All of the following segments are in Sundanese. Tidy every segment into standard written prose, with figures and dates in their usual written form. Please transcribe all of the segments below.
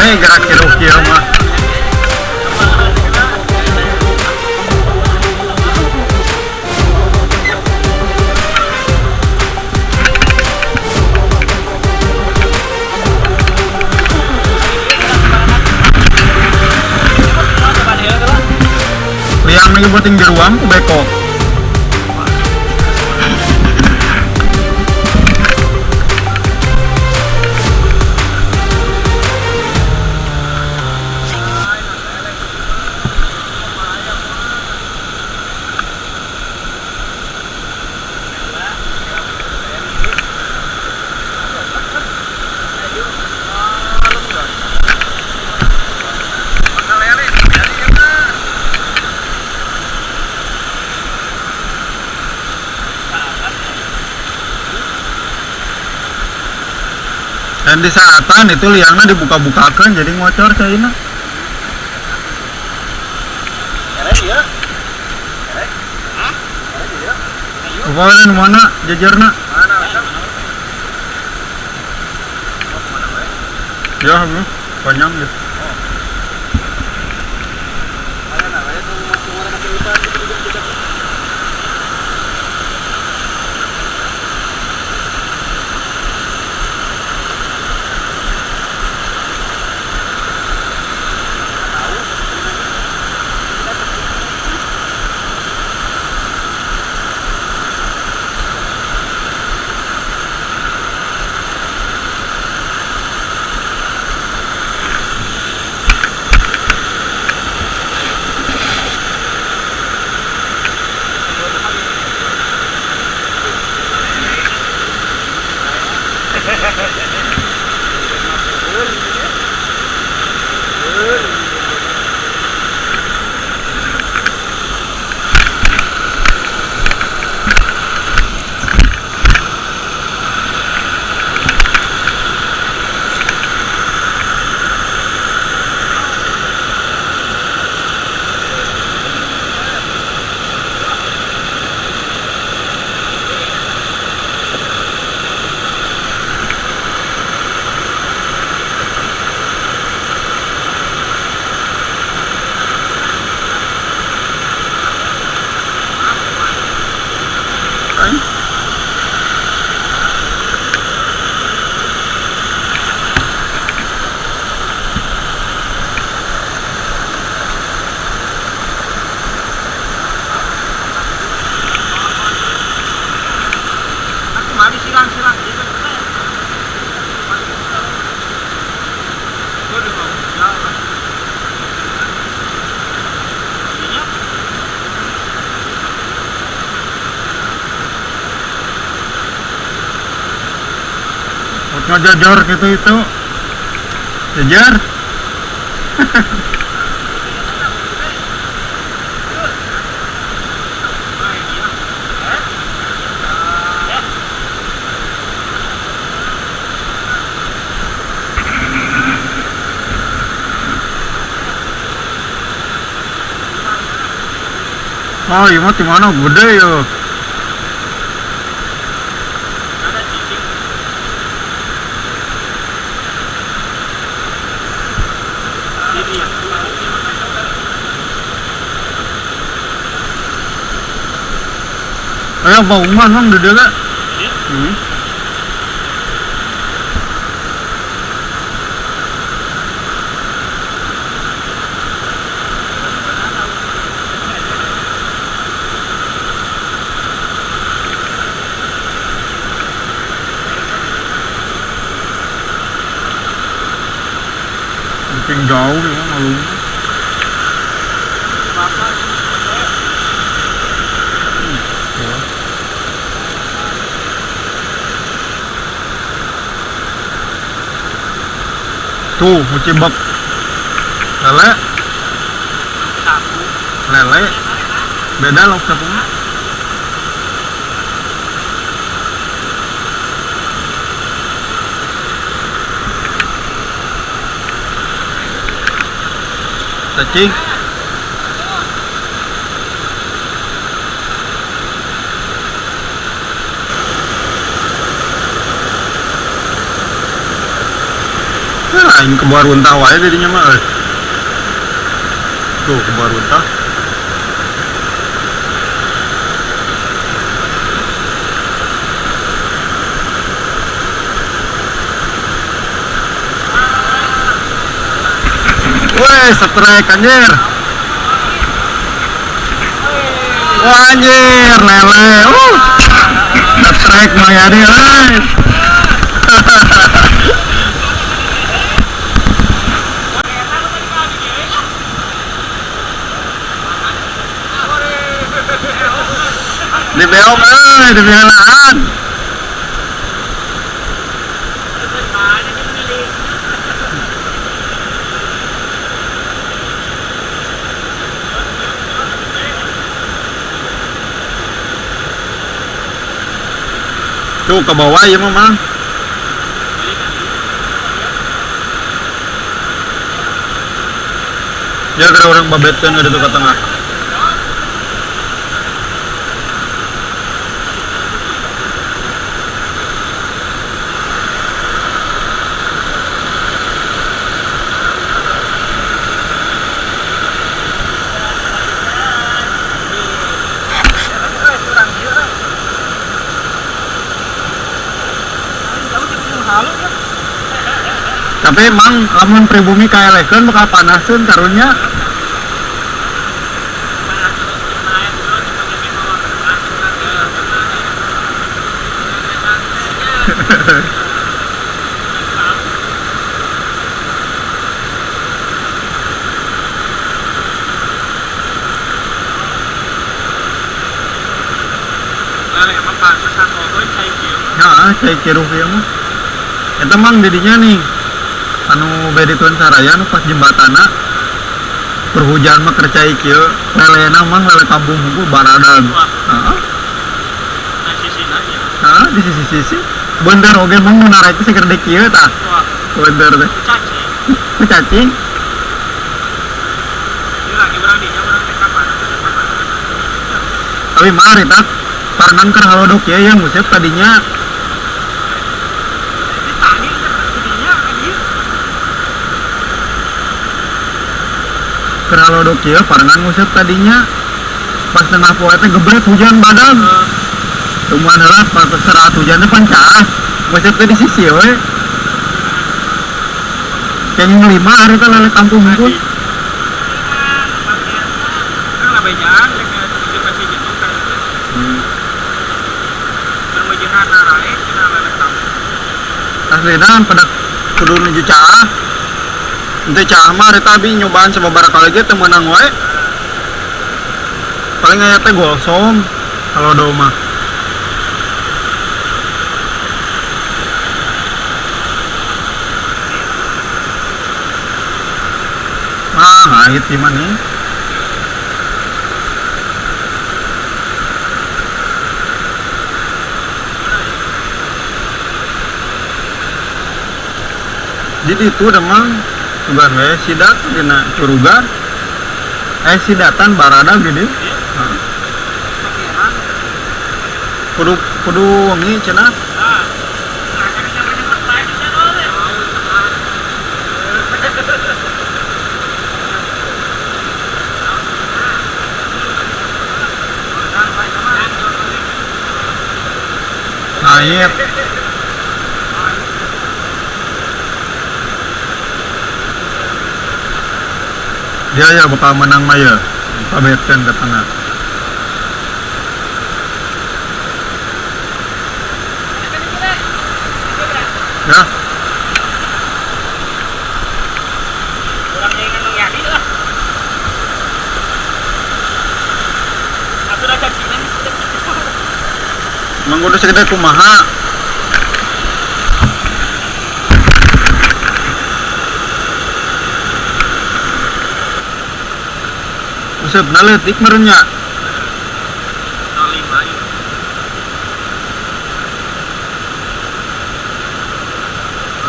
Gerak kiruh kieu mah. Liang lagi buatin jeruang ku beko. Dan di saatan itu liangnya dibuka-bukakan jadi ngocor caina. Kemarin mana jajarna? Ya, panjang ya. Ngejajor gitu itu jajar. Oh iya mah di mana gede ya. Ayo bangun bang, gede gak? Makin jauh ya malu. Tuh, mucibak lele, lele, beda loh sapunya. Cacing. Aing kebuar runtah wae jadinya mah euy. Tuh kebuar runtah. Weh, strike anjir. Wah, anjir, lele. Strike mah ya deh, euy. Dibeong euy, dibelaan. Tuh ke bawah ya mah. Ya kira orang babetkeun udah tuh ke tengah. Tapi emang lamun pribumi kaelekeun bakal panaseun karunya. Heeh, cai kiruh ieu mah. Eta mang didinya nih. Anu bedi tuan saraya anu pas jembatana perhujan mah keur cai kieu, lelena mang lele kampung hungkul baradag. Heeh. Nah, sisina nya. Heeh, di sisi-sisi. Bener oge mang nu narai teh sagede kieu tah. Bener teh. Cacing. Cacing. Ieu lagi urang dinya urang teh ka mana? Tapi mah eta parengan keur halodok kieu ya nguseup tadinya. Keur halodok kieu parengan nguseup tadinya. Pas tengah poe teh gebret hujan badag. Tumuan heula pas serat hujan teh pan caas. Nguseup teh di sisi we. Kenging 5 hari teh lele kampung hungkul. Kan labejaan rek nguseup ka si Jenung kan. Berwajahan narae cenah lele kampung. Aslina pada kudu nuju caah. Ente caah mah ari tadi nyobaan sababaraha kali ge teu meunang wae. Paling aya teh gosong kalau do mah. Ah, ngait gimana nih? Jadi itu memang sugan we sidat dina curugan. Sidatan barada gede. Heeh. Kudu kudu wengi cenah. Ngait. Dia ya bakal menang mah ya. Pabetkeun ke tengah. Ya. Urang nyengan Mang Yadi lah. Atuh da cacingan Mang kudu segede kumaha? Useup na leutik meureun nya. 05 ieu.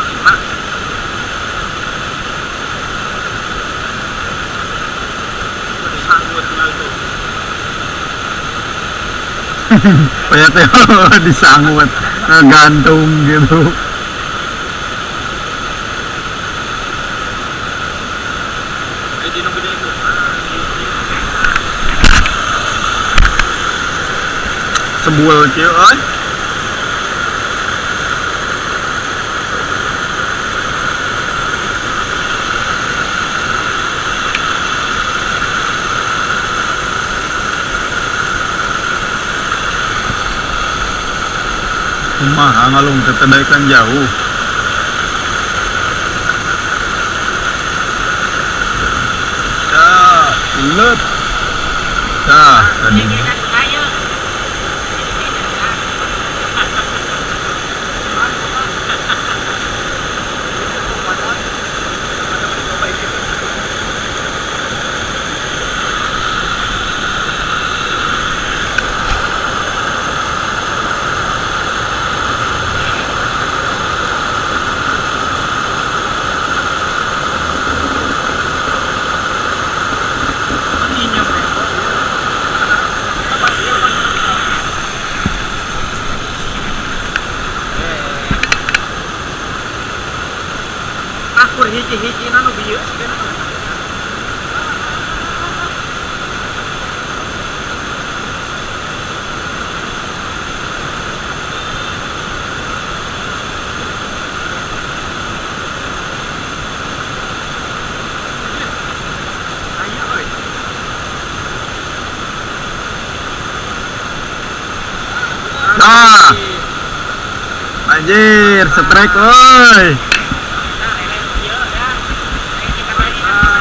05. Disanggut na itu. Paya teh disanggut, gantung gitu. Sebul kieu euy. Kumaha ngalung teh teh jauh. Tah, ulet. Tah, tadi. Akur hiji-hiji nu bieu sigana. Ayo euy. Tah. Anjir, strike euy.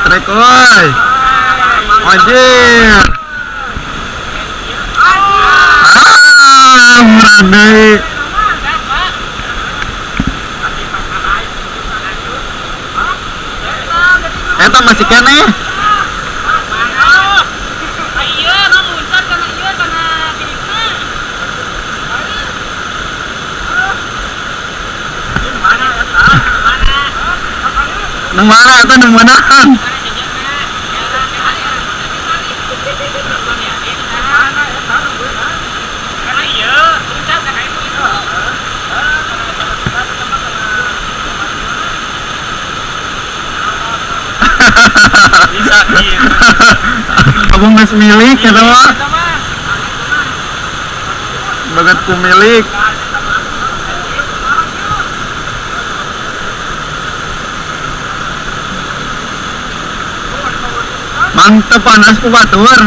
Strike euy. Anjir. Ah, murah deui. Eta masih keneh. Nang mana eta nang manaan? Abang geus milik eta mah. Bagat ku milik. Mantep panas ku batur.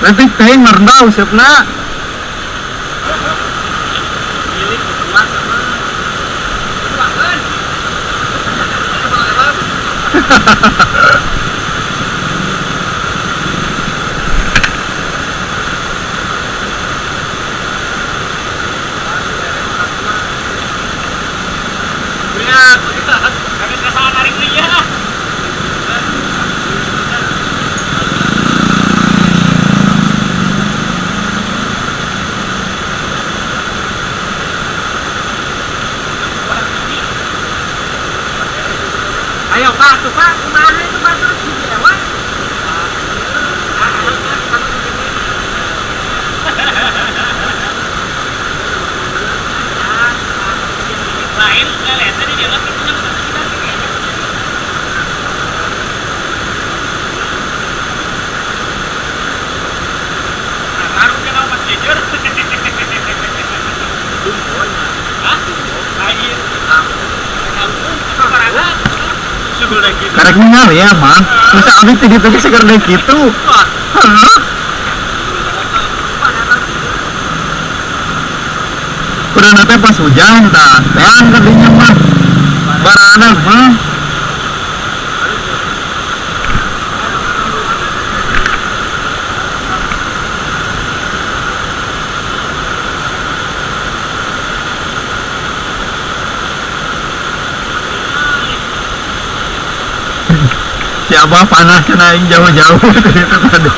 Nanti teh merendau siapna. Ayo Pak, tuh Pak, kumaha itu Pak terus diewang. Lain leleta di dalam itu baru kenal Mas Jejer. Hah? Lain. Karek ningali ya, Mang. Masa abis tadi tadi seger deh gitu. Hah? Udah nanti pas hujan tah, teang kadinya mah. Baranak mah. Si Abah panas cenah aing jauh-jauh itu tadi.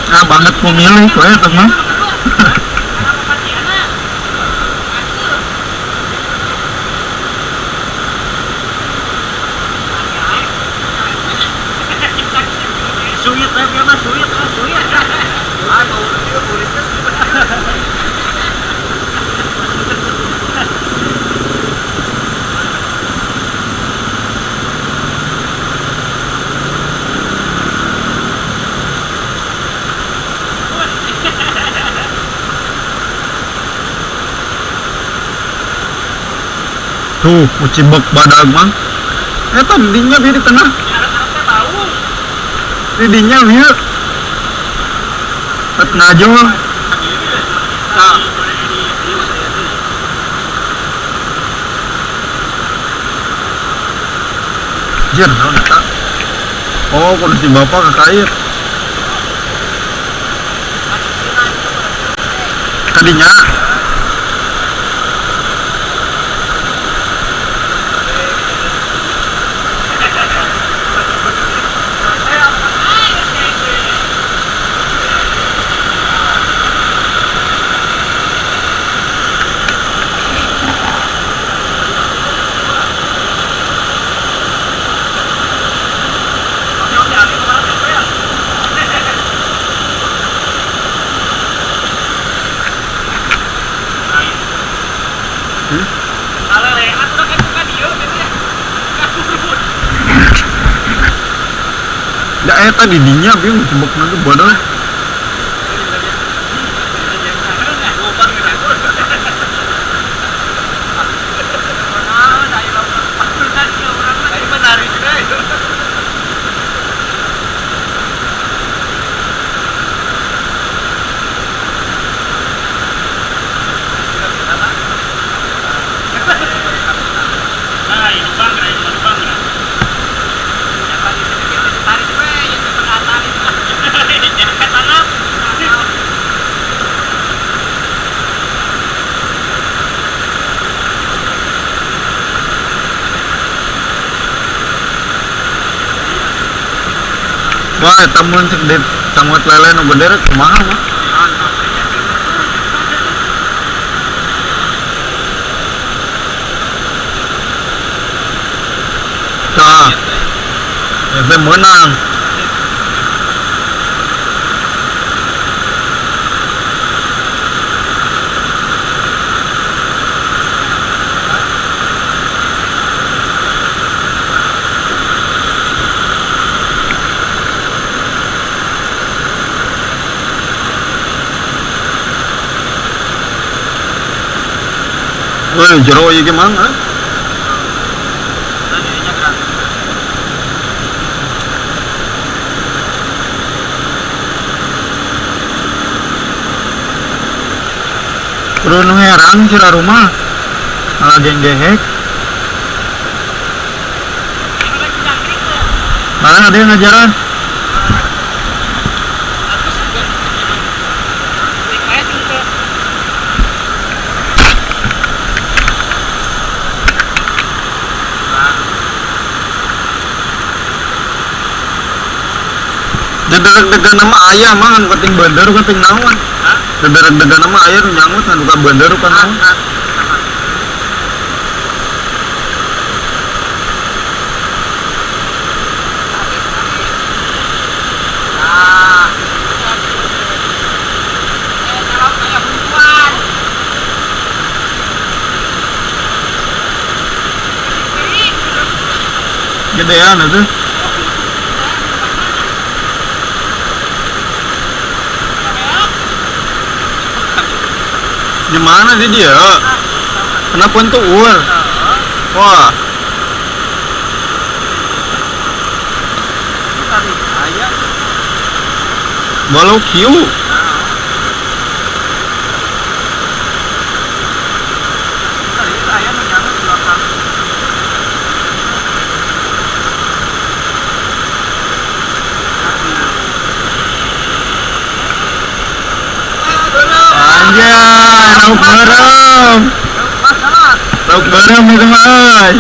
Nah banget pemilih kowe teman. Suyit ya mas, suyit, suyit. Tuh, ucibek badag mang. Eta didinya bieu di tengah. Didinya bieu. Tet najol. Tah. Jir, naon eta? Oh, kudu si bapak kakait. Tadinya. Ya eta didinya bieu cebok nanti bodoh. Wah, eta mun cek di sangut lele nu gede rek kumaha mah. Tah. Eta meunang. Woi, jero ieu ge mang ah. Kudu nu herang sira rumah. Malah genggehek. Malah ada yang ngajaran. Dederek-degan nama ayah mah anu kating bener kating naon. Dederek-degan nama ayah nu nyangut anu ka bener ka naon. Gedean itu. Di mana sih dia? Kenapa untuk uar? Wah. Walau kiu. Anjay, lauk beureum. Lauk beureum itu mah euy.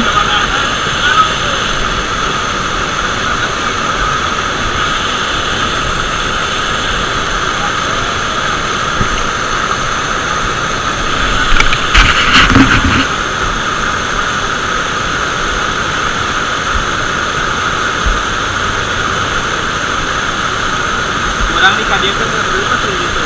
Orang di kadieu teh dulu pasti gitu.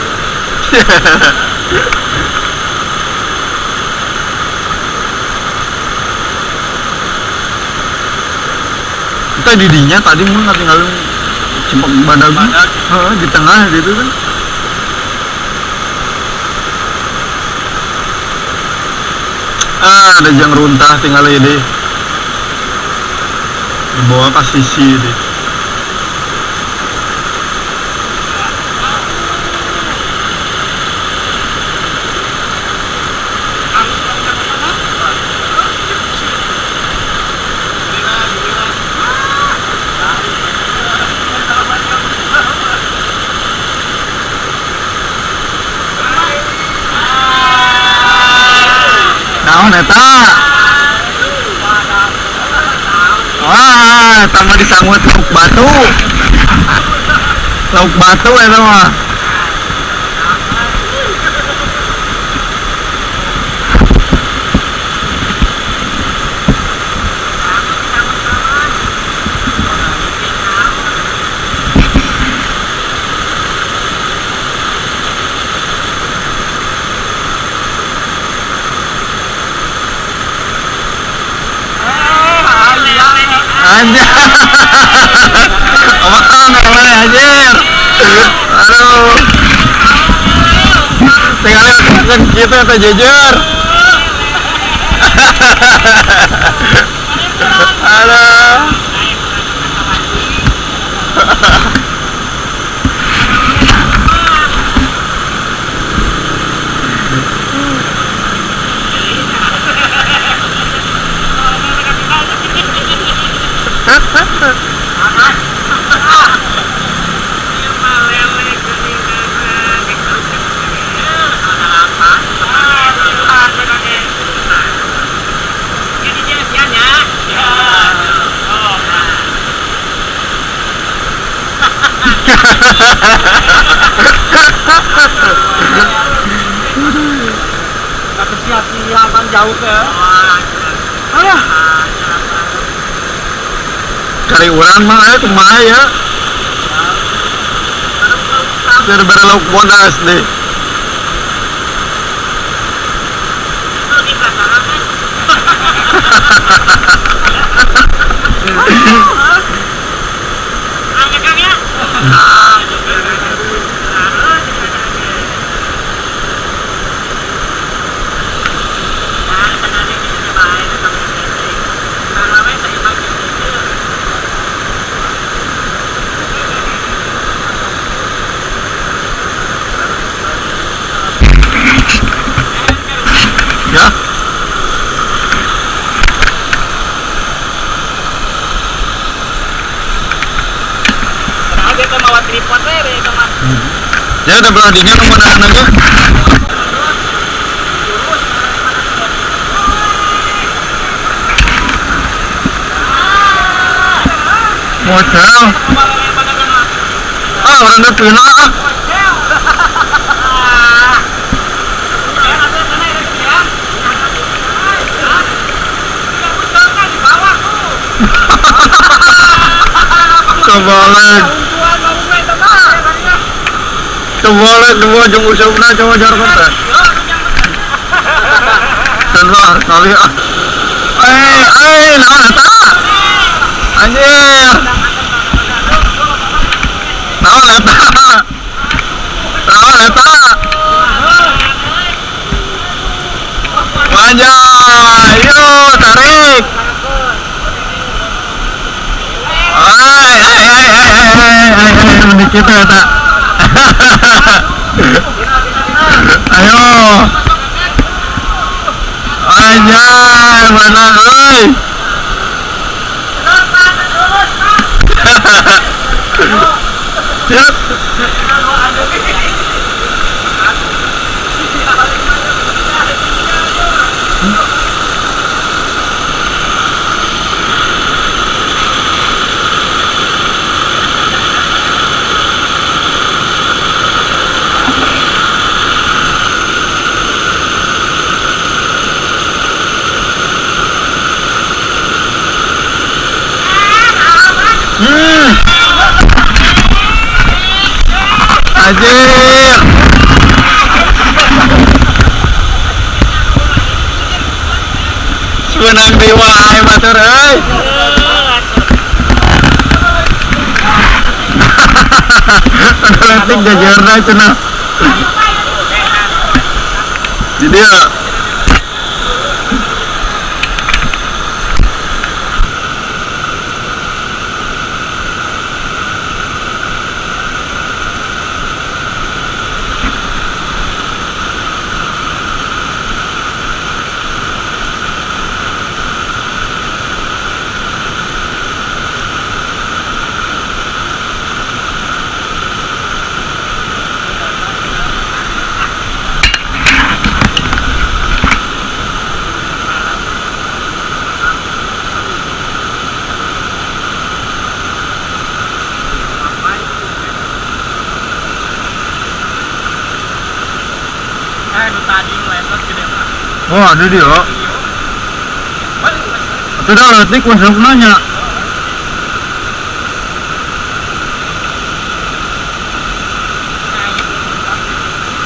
Kita didinya tadi mah tinggal cuma badag. Heeh, di tengah gitu kan. Ah, ada jang runtah tinggal ini. Dibawa ke sisi ini. Naon eta? Wah, eta mah disangut lauk batu. Lauk batu eta mah. Anjir. Apaan namanya anjir? Aduh. Tinggal kan kita atau jujur. Aduh. Kesiap-siapan jauh ke. Aduh. Cari urang mah aya kumaha ya. Bener-bener lauk bodas deh. Ya. Ya udah belah dinya nu meunang aja. Modal. Ah, orang teh pina ah. Kebalek. Kebalek dua jeung usupna coba jargon teh. Keluar kali ah. Naon eta? Anjir. Naon eta? Naon eta? Wanjay, yo tarik. Dikit ya tak. Ayo. Anjay, mana euy? Siap. Anjir. Menang deui wae batur euy. Leutik jajarna cenah. Di dia. Wah, ada dia. Sudah letik masuk nanya.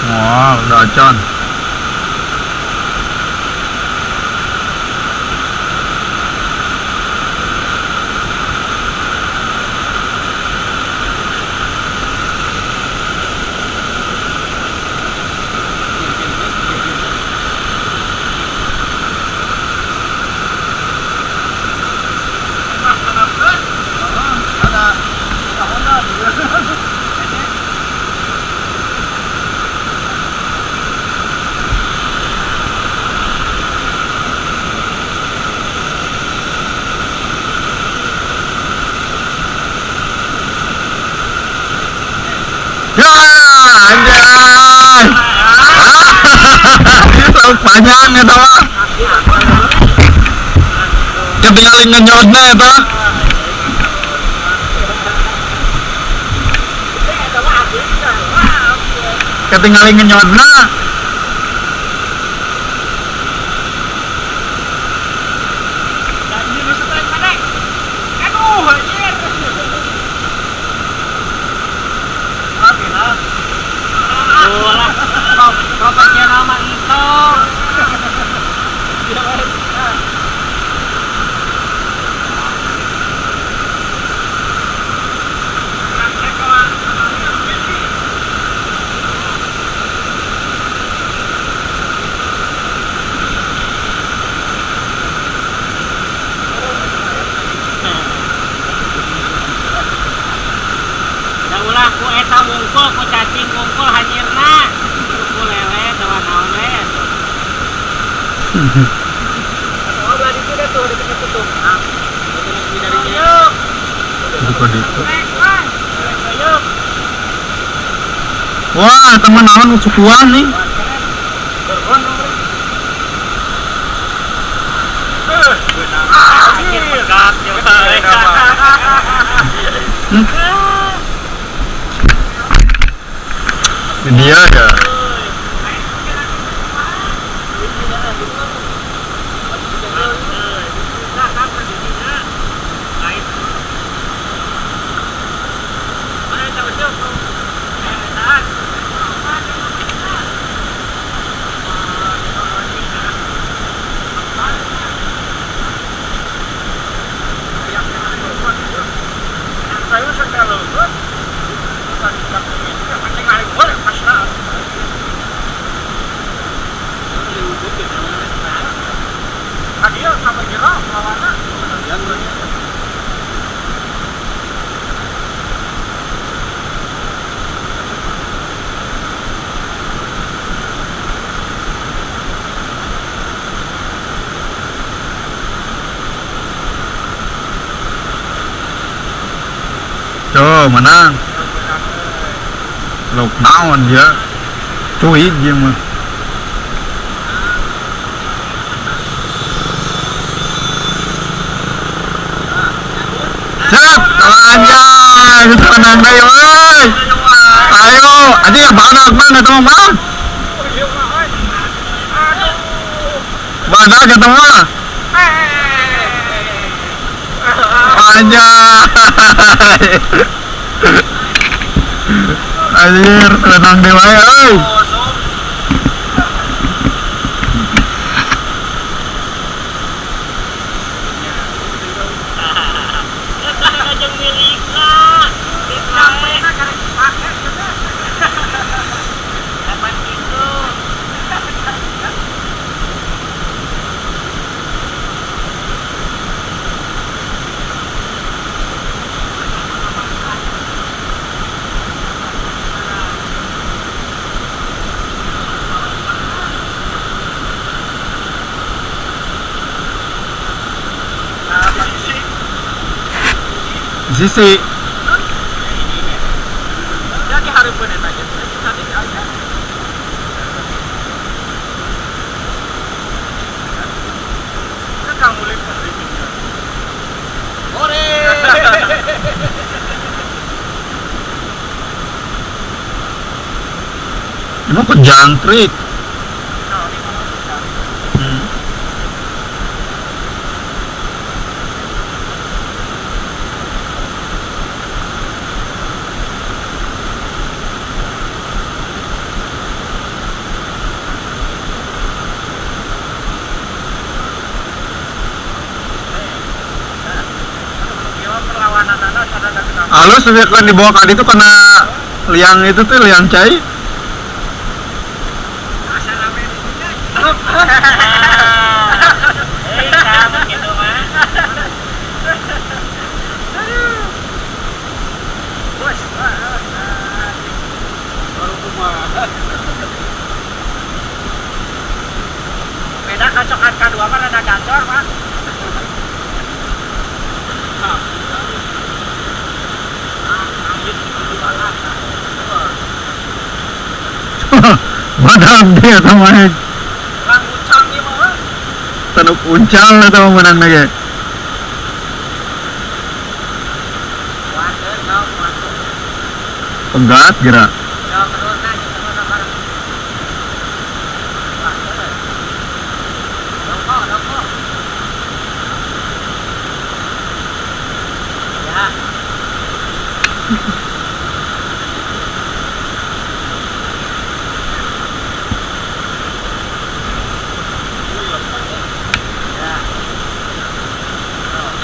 Wah, udah acan. Panjang ya mah. Ketinggalan ngenyodna eta. Ketinggalan ngenyodna. Wah, teman naon sukuan nih. Dia ya. Tuh, menang. Lauk naon dia. Cuy dia mah. Cep, anjay, kita menang deui euy. Ayo, anjing badak mana eta mah, Bang? Badak eta mah. Anjay. Anjir, tenang deui wae euy. Sisi. Jadi hareupeun eta ge. Tadi aja. Kan mulai pendidikan. Ore. Emang kok jangkrik? Halus kan dibawa ke itu kena liang itu tuh liang cai. Beda kacokan kedua mah rada gacor, Pak. Badan dia sama tanuk uncal atau menang lagi. Penggat gerak.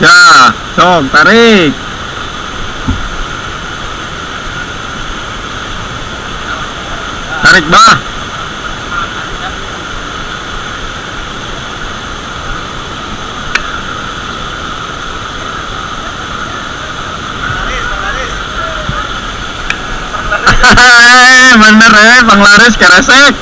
Ya, sok tarik. Tarik bah. Bener panglaris keresek.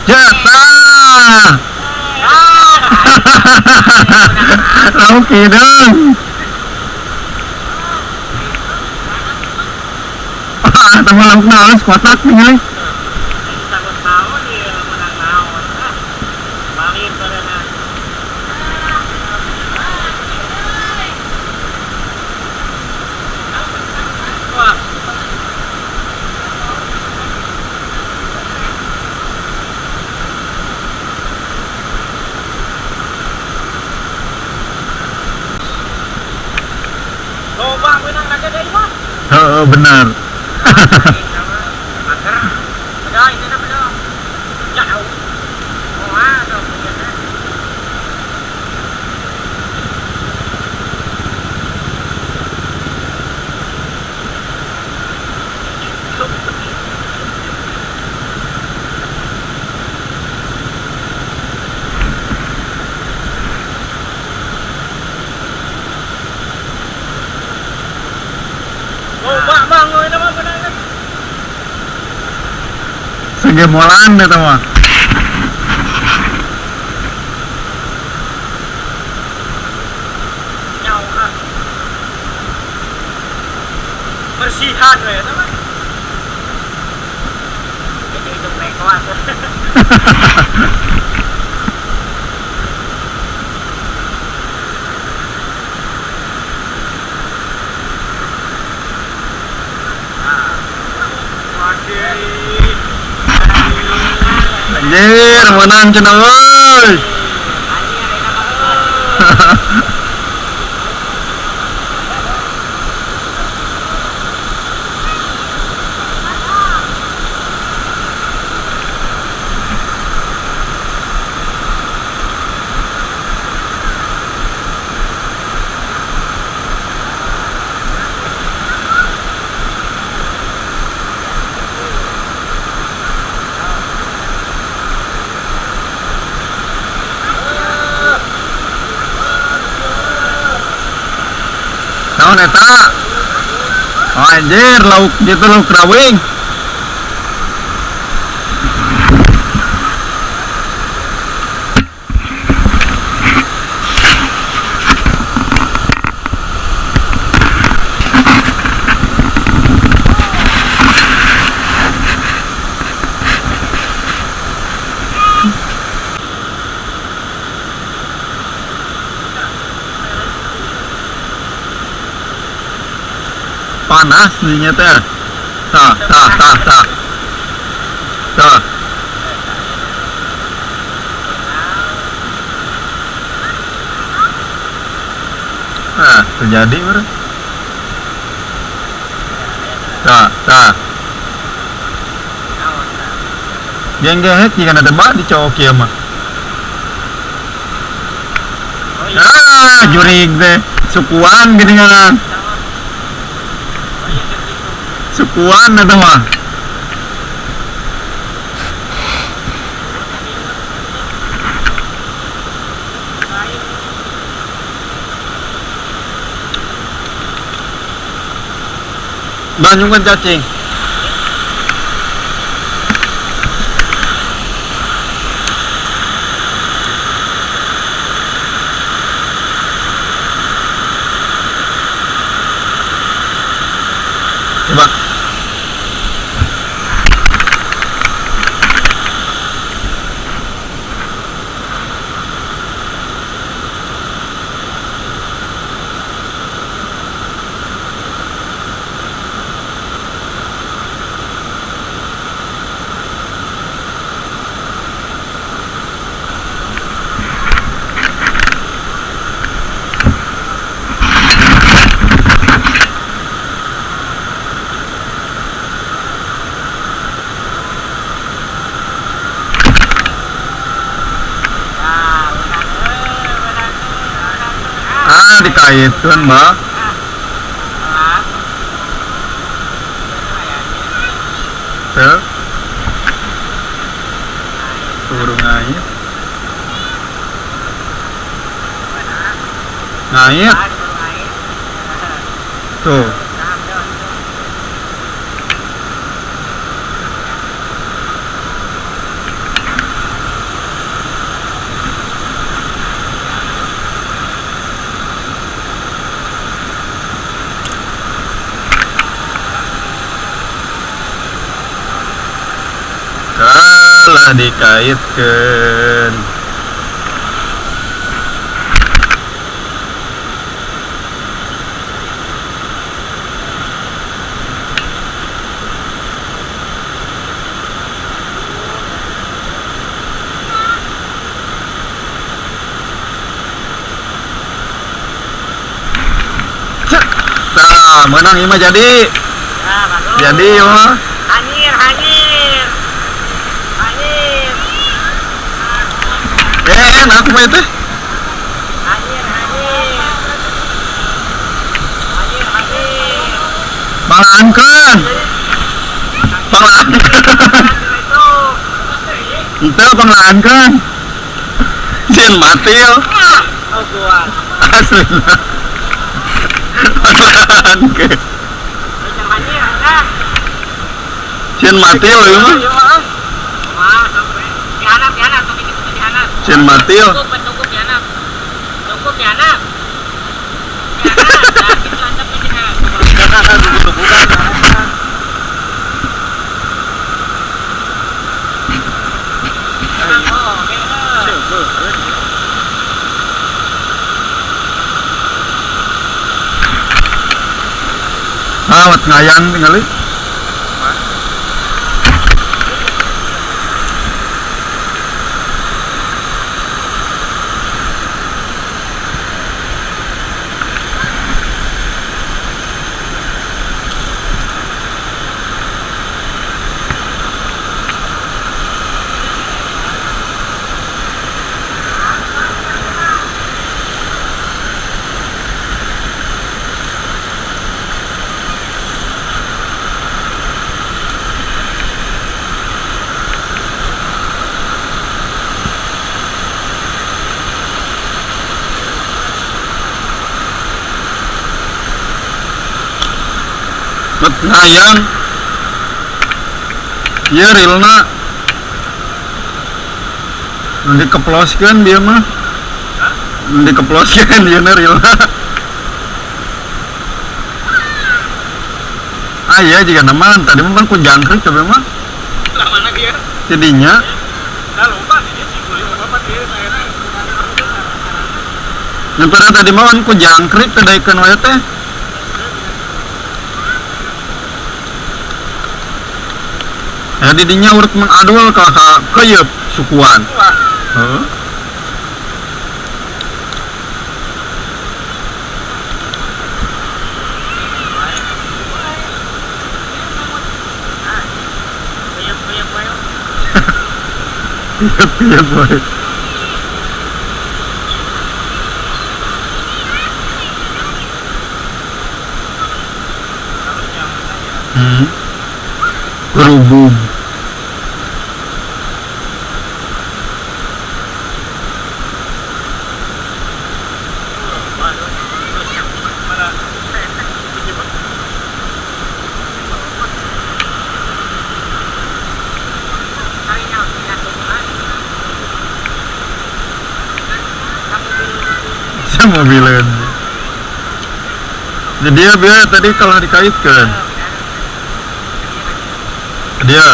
Jatah. Oke dong. Ah, teman lauk halus kotak nih. Oh, benar. Segemolan eta mah. Bersihan we eta mah. Itu itu mereka. Anjir, menang cenah euy. Naon eta? Oh, anjir, lauk gitu lauk rawing. Panas dinya teh. Tah, tah, tah, tah. Tah. Ah, terjadi bro. Tah, tah. Yang gehet jika ada bak di cowok ieu mah. Ah, jurig teh. Sukuan geuningan. Sukuan eta mah. Banyungkeun cacing. Coba. Ah, dikaitkan, Mbak. Tuh. Turun ngait. Ngait. Tuh. Kalah dikaitkan. Tah, menang ieu mah jadi. Jadi ieu mah. Hanyir, hanyir. Hanyir. Enak mah itu. Hanyir, hanyir. Hanyir, hanyir. Panglaankeun. Panglaankeun. Itu panglaankeun. Sieun mati yo. Oh, gua. Asli. Panglaankeun. Sieun mati lo ieu mah. Sieun mati yo. Cukup dihanap. Cukup dihanap. Ah, wat ngayang tinggali. Bet ngayang. Ieu rilna. Nu dikeploskeun dia mah. Nu dikeploskeun ieu na rilna. Ah iya jika nama tadi mah ku jangkrik tapi mah. Lah mana dia? Jadinya. Nah lupa dia sih kuliah apa dia akhirnya. Nyeperna tadi mah ku jangkrik teh daekeun wae teh. Ya didinya urut mengadul ka keuyeub sukuan. Heeh. Iya, boy. Kerubung. Mobilnya. Jadi dia biar tadi kalau dikaitkan dia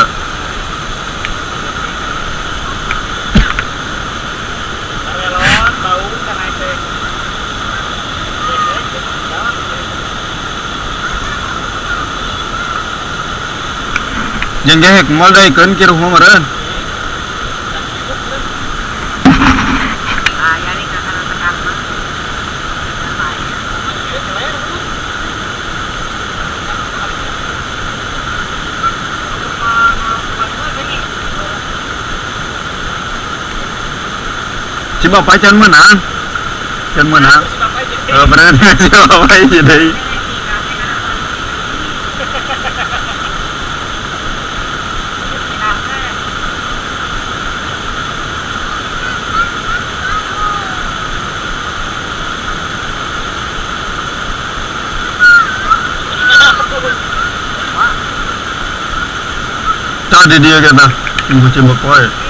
jeung gehek moal daekeun kiruh mah meureun. Si bapak can menang, can menang. Oh, bener si bapak jadi. Tadi dia kata, tunggu si bapak.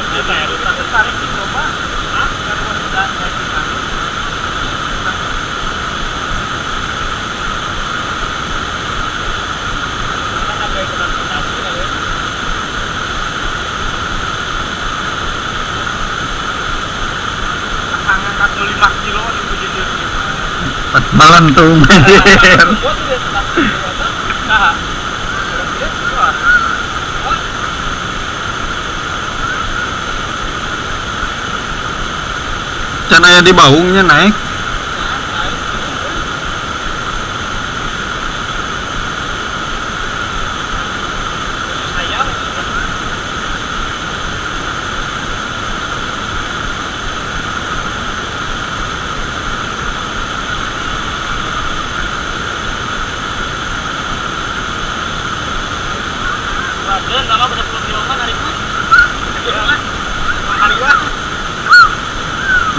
Malantung anjir. Can aya di baungnya naik.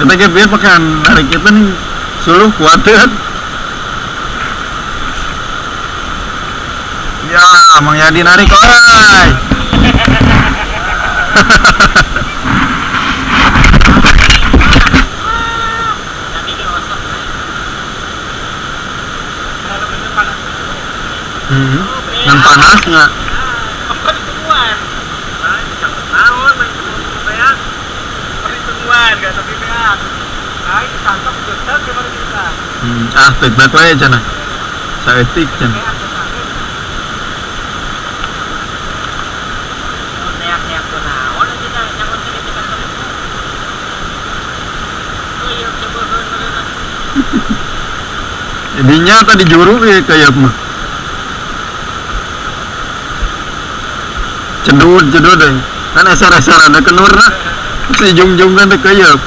Kita kayak biar pakai narik itu nih suluh kuatin. Ya, Mang Yadi narik oi. Yang panas nggak? Ah, feedback wae cenah. Saeutik cenah. Jadinya tadi juru kayak mah. Cedud deh. Kan asar-asar ada kenurna. Si jung-jung kan teh keuyeub.